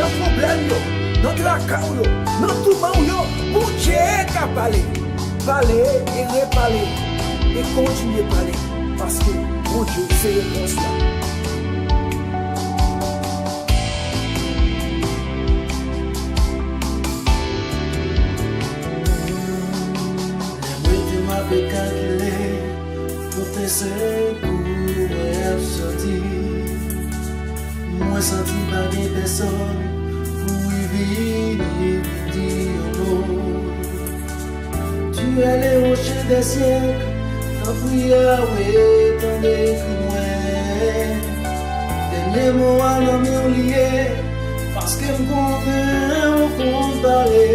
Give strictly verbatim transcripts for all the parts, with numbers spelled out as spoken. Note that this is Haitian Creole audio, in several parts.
Nan pwoblèm yo, nan traka w yo, nan touman w yo, Bondye ka pale. Pale e repale e kontinye pale, paske Bondye se repons la. Lè mwen te m ape kalkile kote sekou mwen ap soti, mwen santi pa gen pèsòn pou vini di yon mo. Tu es le rocher des siècles, tanpri Yawe, tande kri mwen. Dènye mo a nan men w li ye, paske m konnen ou konn pale.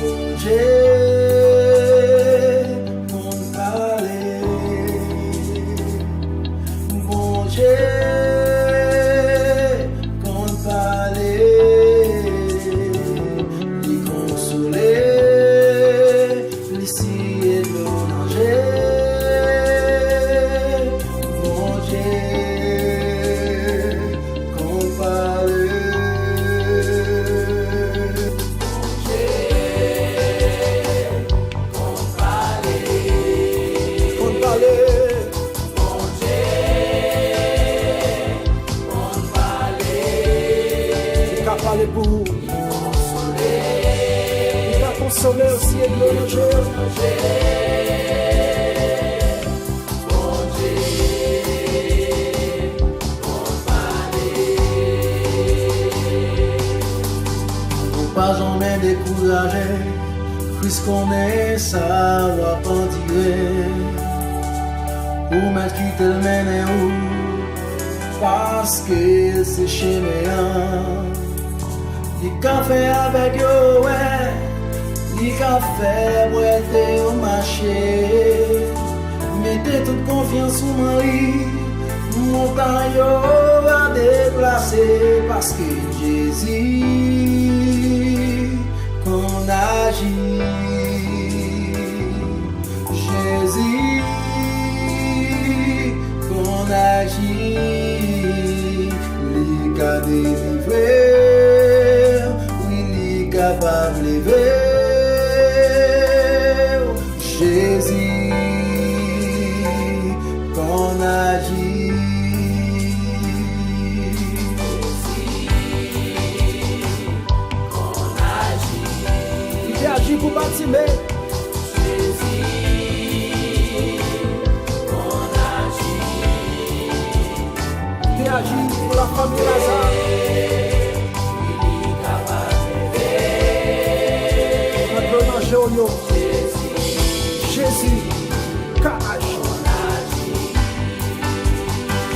Bondye konn pale. Bondye konn pale, li konsole, li siye dlo nan je. Bondye konn pale. Bondye konn pale. Konn pale. Bondye konn pale. Li ka pale pou ou. Li konsole. Li ka konsole osi, e glorifye. Bondye konn pale. Ou pa janmen dekouraje. Kris konnen sa w ap andire. Ou mèt kite l mennen ou, paske l se chemen an. Li ka fè avèg yo wè, li ka fè bwète yo mache. Mete tout konfyans ou nan li, montay yo va deplase, paske Jezi konn aji. Jezi konn aji, li ka delivre, wi, li kapab leve. Jezi konn aji. Li te aji pou Batime. Li te aji pou lafanmi Laza. Nan dlo nan je w yo, Jezi ka aji.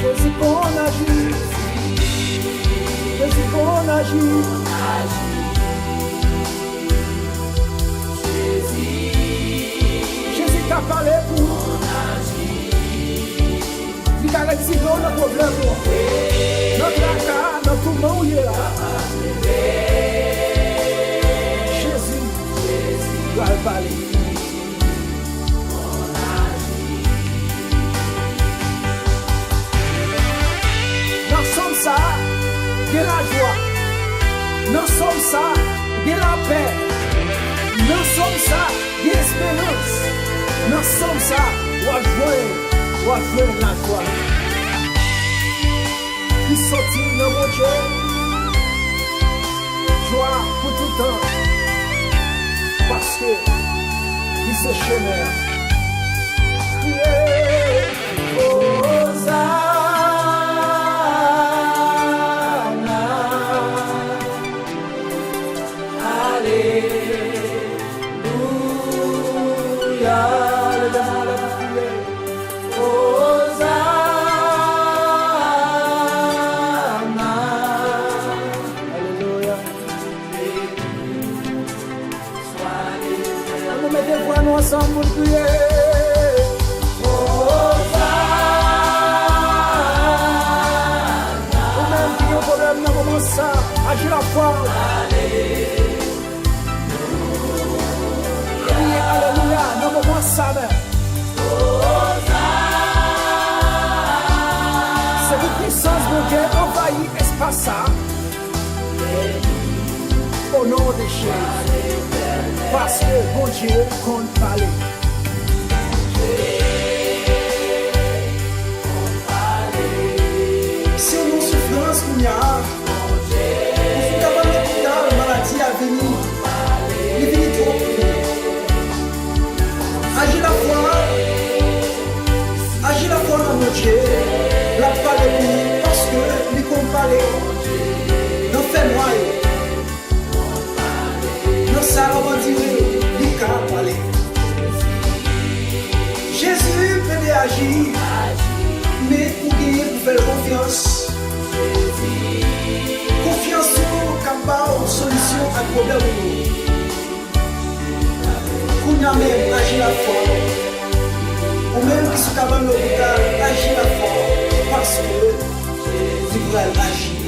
Jezi konn aji. Jezi konn aji. Jezi ka pale pou ou. Li ka retire w nan pwoblèm ou an, nan traka, nan touman ou ye a. Jezi pral pale. Nan sòm sa a, gen lajwa. Nan sòm sa a, gen lapè. Nan sòm sa a, gen esperans. Nan sòm sa a, w ap jwenn, w ap jwenn lajwa ki soti nan Bondye. Jwa pou toutan, paske li se chemen an. Kriye, Ozana, alelouya. Leve men w anlè pou kriye. Ozana. Alelouya. An nou mete vwa nou ansanm pou n kriye. Ozana. Ou menm ki gen pwoblèm nan moman sa, aji lafwa w. Kriye alelouya nan moman sa menm. Se pou pwisans Bondye anvayi espas sa. O non de Jezi. Paske Bondye konn pale. Si w nan soufrans kounye a, ou sou kabann lopital, maladi a vini, li vini twòp pou ou. Aji lafwa, aji lafwa nan Bondye, l ap pale pou ou, paske li konn pale. Nan fènwa yo, nan sa yo abandone, li ka pale. Jezi pede aji, men ou genyen pou fè l konfyans. Konfyans ou ka ba w solisyon ak pwoblèm ou yo. Kounye a menm, aji lafwa w. Ou menm ki sou kabann lopital, aji lafwa w, paske li pral aji.